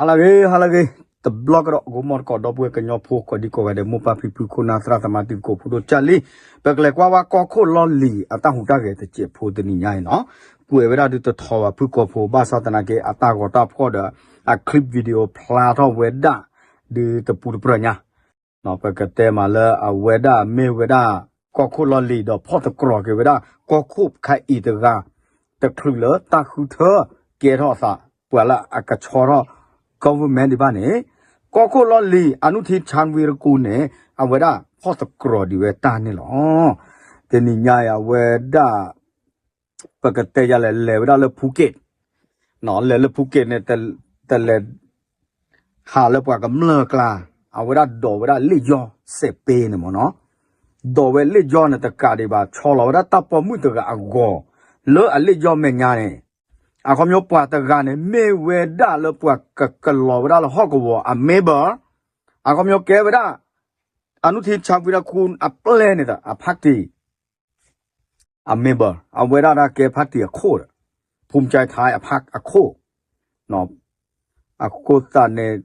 ဟါလၢအဂ့ၤ ဟါလၢအဂ့ၤ, တဘျီကဒီး ဂီၤမီၢ်တကိး ဒီပုၢ်ဝဲၢ်ကညီဖိ ကိးဒံကိးဂၤဒဲး မိၢ်ပၢ်ဖံဖု ခိၣ်နၢ်သရၣ်သမါ တံၤသကိးဖိဒိၣ်ကၢ်လံ, ပကလဲၤကွၢ်ဝဲကီၢ်ခိၣ်လီၢ်လံၤ အတၢ်ဟူးတၢ်ဂဲၤတစဲးဖိတနံၤညါအံၤနီၤ, ကွဲးဝဲဒၣ်ဒုးတထီၣ်ဘၣ်ဖုၣ်ကိာ်ဖိ ဘၣ်ဆၣ်သနာ်က့ အတၢ်ဂီၤတၢ်ဖှီၣ်ဒီး အ clip video ဖျါထီၣ်ဝဲဒၣ် ဒုးတပူၤတပြၢၢ်ညါ ပကတဲမးလၢအဝဲဒၣ်မ့ၢ်ဝဲဒၣ် ကီၢ်ခိၣ်လီၢ်လံၤဒီးဖီၣ်သတြီၤက့ၤဝဲဒၣ် ကီၢ်ခိၣ်ခါအံၤတဂၤ တချုးလၢတၢ်ဃုထၢကဲထီၣ်အသး ပှၤလၢအကဆီထီၣ် government ဒံးဘၣ်န့ၣ် ကီၢ်ခိၣ်လီၢ်လံၤ အနုထံၣ် ခၠၣ်ဝံရကူၣ်န့ၣ် အဝဲဒၣ်ဖီၣ်သတြီၤဒံးဝဲတၢ်န့ၣ်လီၤ. တနံၤညါအံၤအဝဲဒၣ် ပကတဲယၤလဲၣ် လဲၤဝဲဒၣ်လၢဖူက့း လဲၤလၢဖူက့းန့ၣ် တလဲၤ ဟးလၢပှၤကမျၢၢ်အကျါ, အဝဲဒၣ်ဒိးဝဲဒၣ်လ့ၣ်ယီၢ်စဲးပ့န့ၣ်မ့ၢ်နီၤ, ဒိးဝဲလ့ၣ်ယီၢ်န့ၣ်တကးဒံးဘၣ် ဆီလီၤဝဲဒၣ်တၢ်ပိာ်မုၣ်တဂၤအဂီၤ လၢအလ့ၣ်ယီၢ်မဲာ်ညါန့ၣ်, အခီပညီပှၤတဂၤန့ၣ် မ့ၢ်ဝဲဒၣ်လၢပှၤကကလီၤဝဲဒၣ်လၢဟီၣ်ကဝီၤအ member, အခီပညီကဲဝဲဒၣ် အနုထံၣ် ခၠၣ်ဝံရကူၣ် အပျဲၢ်န့ၣ် အ party အ member အဝဲဒၣ်ဒၣ်ကဲ party အခိၣ်ဒီး ဖူၣ်ကၠဲးထါအ party အခိၣ်, အဃိသတးန့ၣ်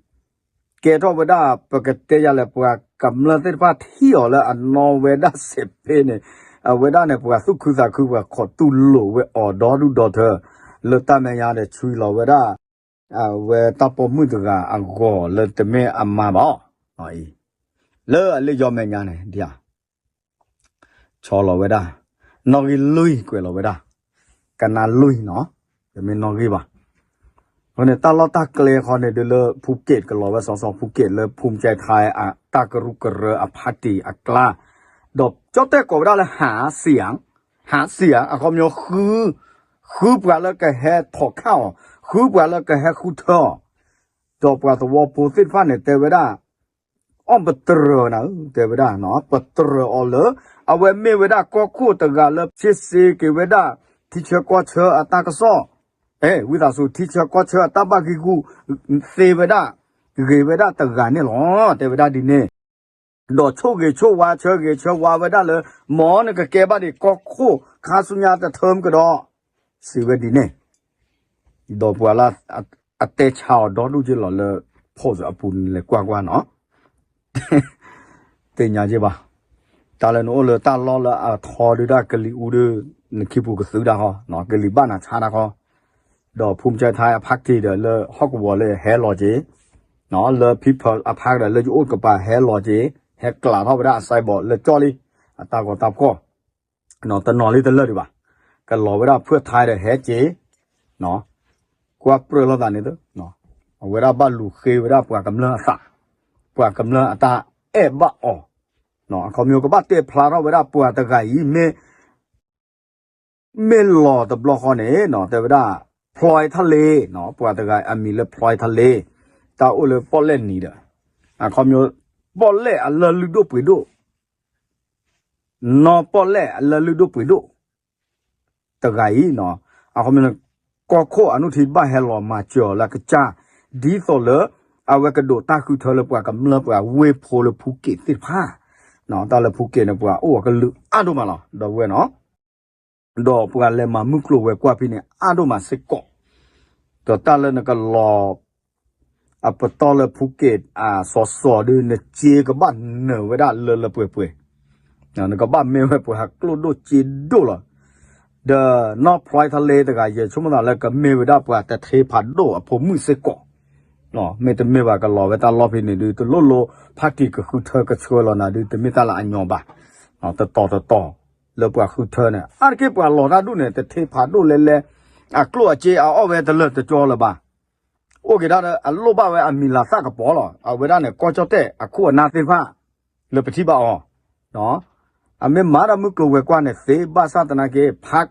ကဲထီၣ်ဝဲဒၣ် ပကတဲယၤလဲၣ် ပှၤကမျၢၢ်သ့ၣ်တဖၣ်ထံၣ်အီၤလၢအနီၣ်ဝဲဒၣ်စဲးပ့န့ၣ်, အဝဲဒၣ်န့ၣ် ပှၤသူၣ်ခုသးခု ပှၤခိးတူၢ်လိာ်ဝဲအီၤဒီဒူၣ်ဒီထၢ, လၢတၢ်မဲာ်ညါဒီး ဆွံလီၤဝဲဒၣ် အဝဲတၢ်ပိာ်မုၣ်တဂၤအဂီၤလၢတမ့ၢ်အမါဘၣ်အီၤ, လၢအလ့ၣ်ယီၢ်မဲာ်ညါန့ၣ် ဒ် ဆီလီၤဝဲဒၣ်, နီၣ်ဂံၢ်လွံၢ်ကွဲးလီၤဝဲဒၣ်, ကနါလွံၢ်နီၤ, တမ့ၢ်နီၣ်ဂံၢ်ဘၣ်. အဃိန့ၣ် တၢ်လီၢ်တၢ်ကျဲဃီန့ၣ် ဒ်လၢဖူက့း ကလီၤဝဲစီစီဖူက့း လၢဖူကၠဲးထါအတၢ်ကရူၢ်ကရၢအ party အကျါ, ဒီးကၠီၣ်တဲၣ်ကိးဝဲဒၣ်လၢ ဟးစံၣ်ဧါ, ဟးစံၣ်ဧါ အခီပညီ ဃုပှၤလၢကဟဲထီၣ်ခးအီၤ, ဃုပှၤလၢကဟဲဃုထၢအီၤ, ဒီးပှၤသဝီဖိသ့ၣ်တဖၣ်န့ၣ် တဲဝဲဒၣ် အီၣ်ပတြၢၤနၤဧၢ တဲဝဲဒၣ်, ပတြၢၤအီၤလၢ အဝဲမ့ၢ်ဝဲဒၣ်ကီၢ်ခိၣ်တဂၤလၢ ဖျ့စ့က့ၤဝဲဒၣ် ထံဆၢကီၢ်ဆၢအတၢ်ကစီၣ်, ဝံသးစူၤ ထံဆၢကီၢ်ဆၢအတၢ်ဘၣ်ဂံၢ်ဂူာ်သ့ဝဲဒၣ်, ဂ့ၤဝဲဒၣ်တဂၤန့ၣ်လီၤ တဲဝဲဒၣ်ဒ်န့ၣ်, ဒီးဆိၣ်ဂ့ၤဆိၣ်ဝါဆၢဂ့ၤဆၢဝါဝဲဒၣ်လၢ မ်နကကဲဘၣ်ဒံးကီၢ်ခိၣ်ခါဆူညါတထၢမုၢ်ကဒီး, စံးဝဲဒ်န့ၣ် ဒီးပှၤလၢ အတဲဆါအီၤဒီဒူၣ်က့လီၤလၢ post အပူၤန့ၣ် လဲၤကွၢ်ကွၢ်နီၤ, သ့ၣ်ညါက့ဘၣ်, တၢ်လၢနအိၣ်လၢတၢ်လီၢ်လၢအထီဒုဒၣ်ကလံၤအူဒုး, နခံပူၤကသုတၢ်ဃီ, ကလံၤဘၣ်နၤဆါတၢ်ဃီ, ဒီးဖူကၠဲးထါအ party ဒီးလၢဟီၣ်ကဝီၤလၢဟဲလီၤက့ၤ, လၢ people အ party ဒီးလၢယအိၣ်ကပၤဟဲလီၤက့ၤ, ဟဲကျးထီၣ်ဝဲဒၣ်အ symbol လၢကၠီလံ, အတၢ်ဂီၤတၢ်ဖှီၣ် တနီၤလံတလၢာ်ဒံးဘၣ်, ကလီၤဝဲဒၣ်ဖၢၣ်ထါဒီးဟဲက့ၤ, ကွၢ်ပြၢလိာ်သးန့ၣ်, အဝဲဒၣ်ဘၣ်လူၤဃ့ဝဲဒၣ်ပှၤကမျၢၢ်အသး, ပှၤကမျၢၢ်အတၢ်အဲၣ်ဘၣ်အီၤ, အခီပညီကဘၣ်တဲဖျါထီၣ်ဝဲဒၣ်ပှၤတဂၤအံၤ မ့ၢ် မ့ၢ်လီၤတဘျီဃီန့ၣ် တဲဝဲဒၣ် ဖျီထါလ့, ပှၤတဂၤအမံၤလၢဖျီထါလ့, တၢ်အိၣ်လၢပီၣ်လဲၣ်နံၤဒီး, အခီပညီ ပီၣ်လဲၣ်အလၢလုၢ်ဒိၣ်ပှ့ၤဒိၣ် နီၢ်ပီၣ်လဲၣ်အလၢလုၢ်ဒိၣ်ပှ့ၤဒိၣ် တဂၤအံၤ, အခီပညီ ကီၢ်ခိၣ်အနုထံဘၣ်ဟဲလီၤမၤစၢၤအီၤလၢကစၢ်, ဒ်သိးလၢ အဝဲကဒိးတၢ်ဃုထၢလၢပှၤကမျၢၢ်ပှၤဝ့ၢ်ဖိလၢဖူက့းသ့ၣ်တဖၣ်, တၢ်လၢဖူက့းန့ၣ် ပှၤအိၣ်အကလုာ်အါဒိၣ်မးလီၤ ဒီပုၢ်ဝဲၢ်နီၤ ဒီးပှၤလဲၤမၤမုၢ်ကျိၤဝဲၤကွာ်ဖဲန့ၣ် အါဒိၣ်မးစ့ၢ်ကီး, ဒီးတၢ်လၢနကလီၤ အပတီၢ်လၢဖူက့း အစီၤစီၤဒုး နစ့ကဘၣ်နၢၤဝဲဒၣ်လၢလၢပှဲၤပှဲၤ, နကဘၣ်မ့ၢ်ဝဲပှၤကျိၣ်ဒိၣ်စ့ဒိၣ်လီၤ, ဒီးနီၢ်ဖျီထါလ့တဂၤ ယဆိကမိၣ်သးလၢကမ့ၢ်ဝဲဒၣ်ပှၤတထ့ဖးဒိၣ်အဖိမုၣ်စ့ၢ်ကီး, မ့တမ့ၢ်ဘၣ်ကလီၤဝဲတၢ်လီၢ်ဖဲန့ၣ်ဒုး တလိၣ်လိ ဖါတံၢ်ကဃုထၢကဆှၢလီၤနၤဒုး တမ့ၢ်တၢ်လၢအညီဘၣ်, တတီၤတတီၤ လၢပှၤဃုထၢန့ၣ် အါတက့ၢ်ပှၤလီၤတၢ်ဒူၣ်န့ၣ် တထ့ဖးဒိၣ်လဲၣ်လဲၣ်, အကျိၣ်အစ့အအီၣ်ဝဲတလၢာ်တကၠီလၢၤဘၣ်, အိၣ်က့ၤဒၣ်ဒီး အလိၣ်ဘၣ်ဝဲအမံၤလၤသၣ်ကပီၤလီၤ. အဝဲဒၣ်န့ၣ် ကီၢ်ကၠီၣ်တဲၣ်အခိၣ်အနၢ်သ့ၣ်တဖၣ် လၢပထံၣ်ဘၣ်အီၤ, အမ့ၢ်မၤတၢ်မုၢ်ကျိၤဝဲၤကွာ်န့ၣ်သ့ ဘၣ်ဆၣ်သနာ်က့ ဖါ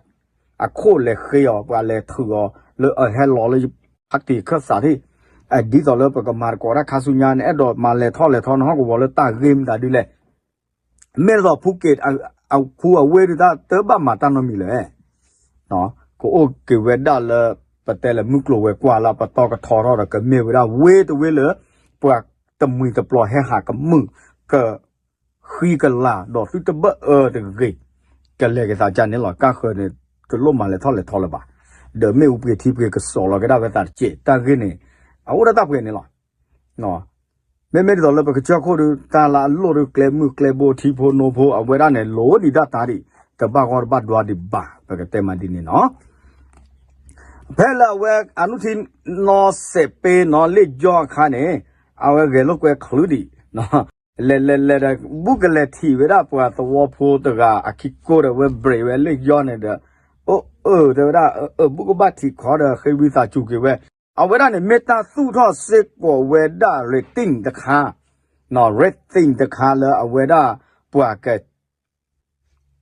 အခိၣ်လဲၤဃ့အီၤ ပှၤလဲၤထုးအီၤ လၢအဟဲလီၤလၢ ဖါတံၢ်ခၢၣ်စးထံၣ်, ဒ်သိးလၢပကမၤသကိးတၢ်ခါဆူညါန့ၣ် အဲၣ်ဒိးမၤလဲၤထီၣ်လဲၤထီနဟီၣ်ကဝီၤလၢတၢ်ဂ့ၢ်မတၤဒ်လဲၣ် မ့ၢ်သိးဖူက့း အဖူအဝ့ၢ်ဒုးတၢ်တဘၣ်မၤတၢ်နီတမံၤလၢၤ, ကအိၣ်က့ၤဝဲဒၣ်လၢ ပတဲလၢမုၢ်ကျိၤဝဲၤကွာ်လၢပတီၢ်ကထီထီၣ်ဒီး ကမ့ၢ်ဝဲဒၣ်ဝ့ၢ်တဝ့ၢ်လၢ ပှၤတမှံၤတပျီၤဟဲဟးကမုာ် ကဃံကလၤ ဒီးသုတဘၣ်အၢတဂ့ၤ, ကလဲၤက့ၤသးကၢ်န့ၣ်လီၤ. ကၢ်ဃၢၤန့ၣ် တလိၣ်မၤလဲၤထီၣ်လဲၤထီလၢၤဘၣ်, ဒီးမ့ၣ်အူပှ့ၤထံပှ့ၤကစီၤလီၤကဒါဝဲသးတက့ၢ်. တၢ်ဂ့ၢ်န့ၣ် အအိၣ်ဒၣ်တၢ်ပှဲၤန့ၣ်လီၤ. မ့မ့ၢ်ဒ်သိးလၢပကစၢၢ်ခိၣ်ဒီး တၢ်လၢအလိၣ်ဒီးကျဲမုၢ်ကျဲဘိထံဖိနိဖိ အဝဲဒၣ်န့ၣ် လိၣ်ဒံးဒၣ်တၢ်ဒံး တဘၣ်ဂီၢ်တဘၣ်ဒွါဒံးဘၣ် ပကတဲမးဒ်န့ၣ်နီၤ. ဖဲလၢအဝဲအနုထံနီစဲးပ့နီၤ လ့ၣ်ယီအခါန့ၣ် အဝဲဂဲၤလိာ်ကွဲချုးဒံး လဲၤလဲၤလဲၤဒီး ဘူးကလဲၤထံၣ်ဝဲဒၣ်ပှၤသဝီဖိတဂၤအခံကိဒီး ဝဲဘြ့းဝဲလ့ၣ်ယီန့ၣ်ဒီး အိၣ်အၢၣ်တဲဝဲဒၣ် အၢၣ် ဘူးကဘၣ်ထံၣ်ခီဒီး ဃ့ဝံသးစူၤက့ၤဝဲ. အဝဲဒၣ်န့ၣ်မ့ၢ်တၢ်သူၣ်ထီၣ်စ့ၢ်ကီးဝဲဒၣ် rating တခါ rating တခါလၢအဝဲဒၣ် ပှၤက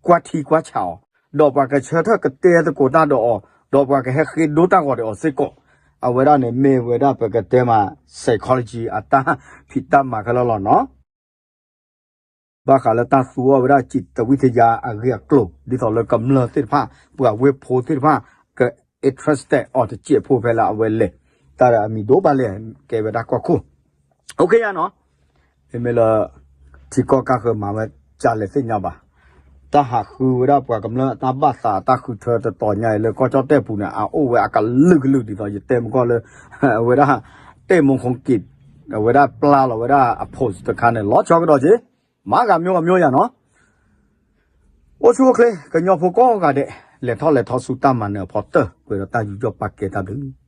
ကွၢ်ထံကွၢ်ဆးအီၤ, ဒီးပှၤကဆၢထၢၣ်ကတဲသကိးတၢ်ဒီးအီၤ, ဒီးပှၤကဟဲဃ့ဒိတၢ်ဂီၤဒီးအီၤစ့ၢ်ကီး, အဝဲဒၣ်န့ၣ်မ့ၢ်ဝဲဒၣ်ပကတဲမး psychology အတၢ်ဖံးတၢ်မၤခဲလၢာ်လီၤနီၤ. ဘၣ်ဃးလၢတၢ်သူအီၤဝဲဒၣ် จิตวิทยา အဂ့ၢ်အကျိၤ ဒ်သိးလၢကမျၢၢ်သ့ၣ်တဖၣ် ပှၤဝ့ၢ်ဖိသ့ၣ်တဖၣ် က interested အီၤတစဲးဖိဖဲလၢအဝဲလဲၤ တၢ်ဒီးအမံၤဒိၣ်ဘၣ်လဲၣ် ကဲဝဲဒၣ်ကီၢ်ခိၣ် OK ယါနီၤ. မ့မ့ၢ်လၢ ထံကီၢ်ကါဃၢၤမၤဝဲကလဲၣ်သ့ၣ်ညါဘၣ်, တၢ်ဟးဃုဝဲဒၣ်ပှၤကမျၢၢ်အတၢ်ဘၣ်သး အတၢ်ဃုထၢတတီၤညါအံၤလၢကီၢ်ကၠီၣ်တဲၣ်ပူၤန့ၣ် အအိၣ်ဝဲအကလုာ်ကလုာ်ဒ်သိးယတဲမကီၢ်လၢ အဝဲဒၣ် တဲၣ်မူခိၣ်က့ၣ် အဝဲဒၣ်ပျၢ်လီၤဝဲဒၣ်အ post တခါန့ၣ် လီၤဆီကဒီးက့ၤ မၤဂၤမျိၤဂၤမျိၤယါနီၤ. အိၣ်ဆူၣ်အိၣ်ချ့ ကညီဖိကိးဂၤဒဲး လဲၤထီၣ်လဲၤထီဆူတၢ်မၤနၢၤအဖီတၢၢ် ပှဲၤဒီးတၢ်ယူးယီၣ်ပာ်ကဲတၢ်ဘျုး